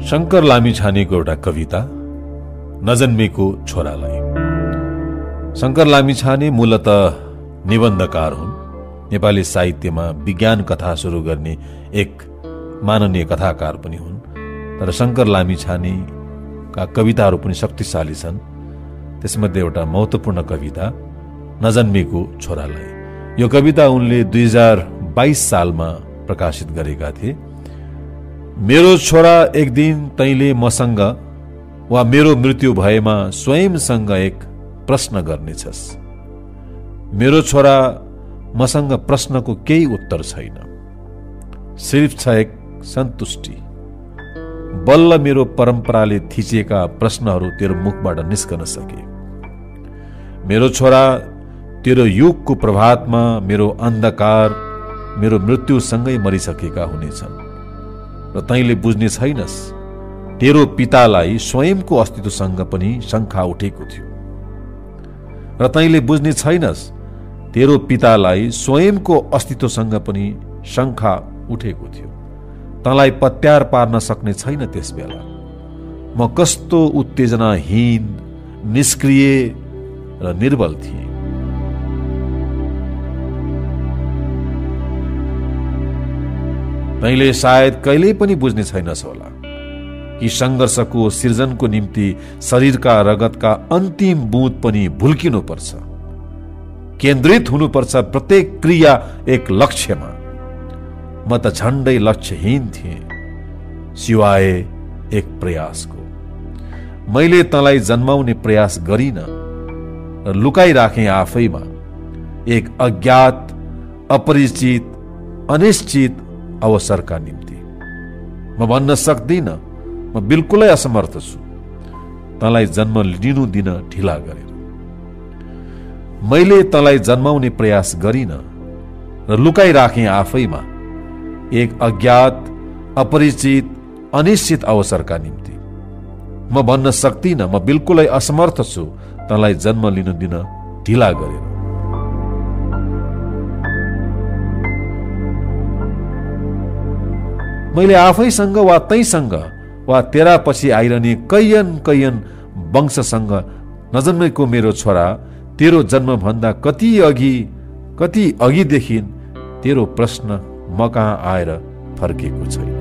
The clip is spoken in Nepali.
शंकर लामिछानेको एउटा कविता नजन्मेको छोरालाई। शंकर लामिछाने मूलतः निबन्धकार हुन्। नेपाली साहित्यमा विज्ञान कथा सुरु गर्ने एक माननीय कथाकार पनि हुन्। तर शंकर लामिछानेका कविताहरू पनि शक्तिशाली छन्। त्यसमध्ये एउटा महत्त्वपूर्ण कविता नजन्मेको छोरालाई। यो कविता उनले 2022 सालमा प्रकाशित गरेका थिए। मेरो छोरा एक दिन तैँले मसँग वा मेरो मृत्यु भएमा स्वयंसँग एक प्रश्न गर्नेछस्। मेरो छोरा मसँग प्रश्नको केही उत्तर छैन, सिर्फ छ एक सन्तुष्टि। बल्ल मेरो परम्पराले थिचिएका प्रश्नहरू तेरो मुखबाट निस्कन सके। मेरो छोरा, तेरो युगको प्रभातमा मेरो अन्धकार मेरो मृत्युसँगै मरिसकेका हुनेछन् र तैँले बुझ्ने छैनस्, तेरो पितालाई स्वयंको अस्तित्वसँग पनि शङ्का उठेको थियो। र तैँले बुझ्ने छैनस्, तेरो पितालाई स्वयंको अस्तित्वसँग पनि शङ्का उठेको थियो। तँलाई पत्यार पार्न सक्ने छैन त्यस बेला म कस्तो उत्तेजनाहीन, निष्क्रिय र निर्बल थिएँ। तैँले सायद कहिल्यै पनि बुझ्ने छैनस् होला कि सङ्घर्षको सिर्जनको निम्ति शरीरका रगतका अन्तिम बुँद पनि भुल्किनुपर्छ। केन्द्रित हुनुपर्छ प्रत्येक क्रिया एक लक्ष्यमा। म त झण्डै लक्ष्यहीन थिएँ, सिवाय एक प्रयासको। मैले तँलाई जन्माउने प्रयास गरिन र लुकाइराखेँ आफैमा एक अज्ञात, अपरिचित, अनिश्चित अवसरका निम्ति। म भन्न सक्दिन, म बिल्कुलै असमर्थ छु तँलाई जन्म लिनु दिन ढिला गरेर। मैले तँलाई जन्माउने प्रयास गरिन र लुकाइराखेँ आफैमा एक अज्ञात, अपरिचित, अनिश्चित अवसरका निम्ति। म भन्न सक्दिन, म बिल्कुलै असमर्थ छु तँलाई जन्म लिनु दिन ढिला गरेर। मैले आफैसँग वा तैसँग वा तेरा पछि आइरहने कैयन वंशसँग नजन्मेको मेरो छोरा, तेरो जन्मभन्दा कति अघिदेखि तेरो प्रश्न म कहाँ आएर फर्केको छैन।